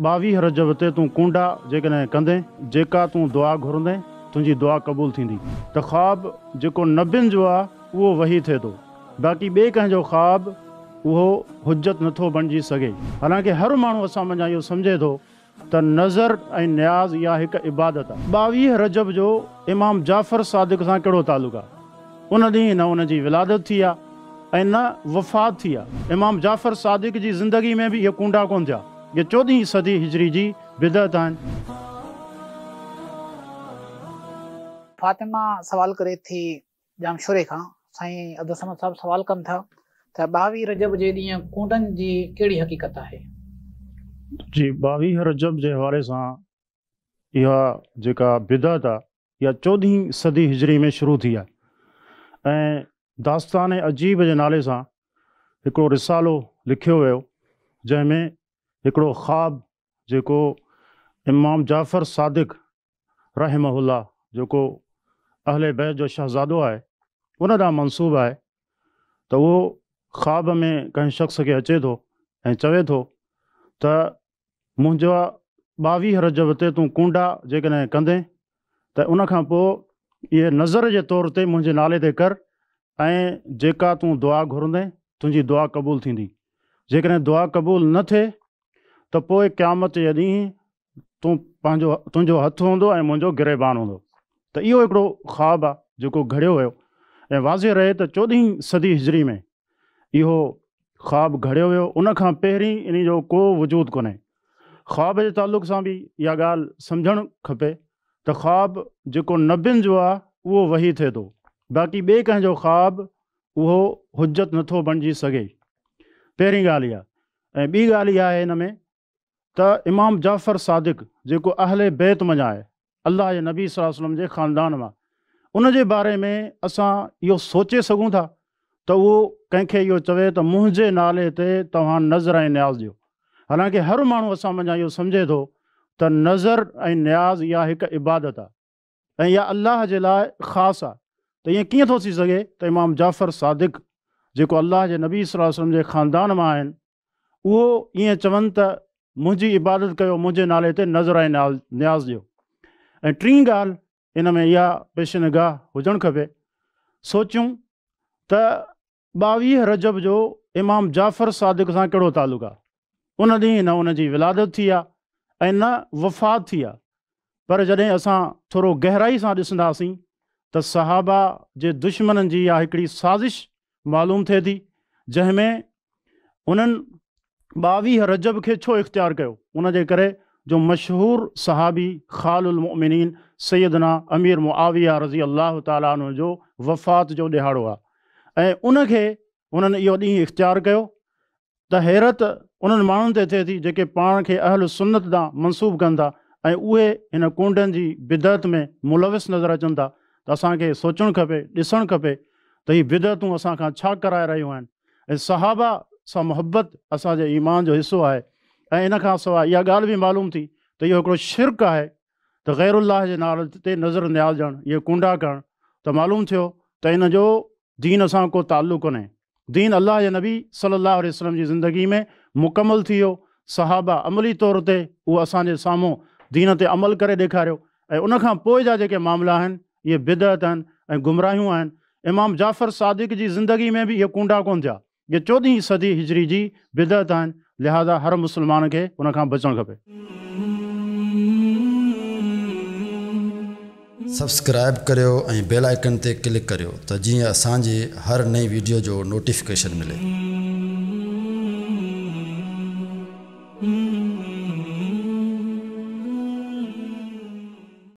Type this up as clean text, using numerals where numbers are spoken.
22 رجب تي تون ڪونڊا جيڪڏهن ڪندين، جيڪا تون دعا گهرندين، تنهنجي دعا قبول ٿيندي. ته خواب جيڪو نبين جو آ، اهو وحي ٿئي ٿو. باقي ٻئي ڪنهن جو خواب اهو حجت نه ٿو بڻجي سگهي. حالانڪه هر ماڻهو اسان منجهان اهو سمجهي ٿو ته نذر ۽ نياز اها هڪ عبادت آ. 22 رجب جو امام جعفر صادق سان ڪهڙو تعلق آ؟ ان ڏينهن نه ان جي ولادت ٿي آ ۽ نه وفات ٿي آ. امام جعفر صادق جي زندگي ۾ به اهي ڪونڊا ڪونه ٿيا. اهي چوڏهين صدي هجري جي بدعت آهن. فاطمه سوال ڪري ٿي ڄامشوري کان، سائين عبدالصمد صاحب سوال ڪن ٿا ته 22 رجب جي ڏينهن ڪونڊن جي ڪهڙي حقيقت آهي؟ جي 22 رجب جي حوالي سان اها جيڪا بدعت آ اها چوڏهين صدي هجري ۾ شروع ٿي آهي ۽ داستان عجيب جي نالي سان هڪڙو رسالو لکيو ويو جنهن ۾ هڪڙو خواب جيڪو امام جعفر صادق رحمه الله جيڪو اهل بيت جو شهزادو آهي ان ڏانهن منسوب آهي ته اهو خواب ۾ ڪنهن شخص کي اچي ٿو ۽ چوي ٿو ته منهنجا 22 رجب تي تون ڪونڊا جيڪڏهن ڪندين ته ان کان پوء اهي نذر جي طور تي منهنجي نالي تي ڪر ۽ جيڪا تون دعا گهرندين تنهنجي دعا قبول ٿيندي جيڪڏهن دعا قبول نه ٿئي ته پوء قيامت جي ڏينهن تون پنهنجو تنهنجو هٿ هوندو ۽ منهنجو گريبان هوندو ته اهو هڪڙو خواب آ جيڪو گهڙيو ويو ۽ واضح رهي ته چوڏهين صدي هجري ۾ اهو خواب گهڙيو ويو ان کان پهرين انهي جو ڪو وجود ڪونهي. خواب جي تعلق سان به اها ڳالهه سمجهڻ کپي ته خواب جيڪو نبين جو آ اهو وحي ٿئي ٿو باقي ٻئي ڪنهن جو خواب اهو حجت نٿو بڻجي سگهي پهرين ڳالهه اها ۽ ٻي ڳالهه اها آهي ان ۾ ته امام جعفر صادق جيڪو اهل بيت منجهان آهي، الله جي نبي صلي الله عليه وسلم جي خاندان مان، ان جي باري ۾ اسان اهو سوچي سگهون ٿا ته اهو ڪنهن کي اهو چوي ته منهنجي نالي تي توهان نذر ۽ نياز ڏيو. حالانڪه هر ماڻهو اسان منجهان اهو سمجهي ٿو ته نذر ۽ نياز اها هڪ عبادت آهي ۽ اها الله جي لاء خاص آهي ته ائين ڪيئن ٿو ٿي سگهي ته امام جعفر صادق جيڪو الله جي نبي صلي الله عليه وسلم جي خاندان مان آهن اهو ائين چون ته منهنجي عبادت ڪيو، منهنجي نالي تي نذر ۽ نياز ڏيو. ۽ ٽين ڳالهه ان ۾ اها پيش نگاهه هجڻ کپي، سوچيون ته 22 رجب جو امام جعفر صادق سان ڪهڙو تعلق آهي؟ ان ڏينهن نه ان جي ولادت ٿي آهي ۽ نه وفات ٿي آهي. پر جڏهن اسان ٿورو گهرائي سان ڏسنداسين ته صحابه جي دشمنن جي اها هڪڙي سازش معلوم ٿئي ٿي جنهن ۾ انهن 22 رجب کي ڇو اختيار ڪيو؟ ان جي ڪري جو مشهور صحابي خال المؤمنين سيدنا امير معاويه رضي الله تعالٰي عنه جو وفات جو ڏهاڙو آهي ۽ ان کي انهن اهو ڏينهن اختيار ڪيو ته حيرت انهن ماڻهن تي ٿئي ٿي جيڪي پاڻ کي اهل سنت ڏانهن منسوب ڪن ٿا ۽ اهي هن ڪونڊن جي بدعت ۾ ملوث نظر اچن ٿا ته اسان کي سوچڻ کپي، ڏسڻ کپي ته هي بدعتون اسان کان ڇا ڪرائي رهيون آهن ۽ صحابه سان محبت اسان جي ايمان جو حصو آهي ۽ ان کان سواء اها ڳالهه به معلوم ٿي ته اهو هڪڙو شرڪ آهي ته غير الله جي نالي تي نذر نياز ڏيڻ، اهي ڪونڊا ڪرڻ ته معلوم ٿيو ته ان جو دين سان ڪو تعلق ڪونهي. دين الله جي نبي صلي الله عليه وسلم جي زندگي ۾ مڪمل ٿي ويو، صحابه عملي طور تي اهو اسان جي سامهون دين تي عمل ڪري ڏيکاريو ۽ ان کان پوء جا جيڪي معاملا آهن اهي بدعت آهن ۽ گمراهيون آهن. امام جعفر صادق جي زندگي ۾ به اهي ڪونڊا ڪونه ٿيا. اهي چوڏهين صدي هجري جي بدعت آهن، لهذا هر مسلمان کي ان کان بچڻ کپي. سبسڪرائيب ڪريو ۽ بيل آئيڪن تي ڪلڪ ڪريو ته جيئن اسان جي هر نئين ويڊيو جو نوٽيفڪيشن ملي.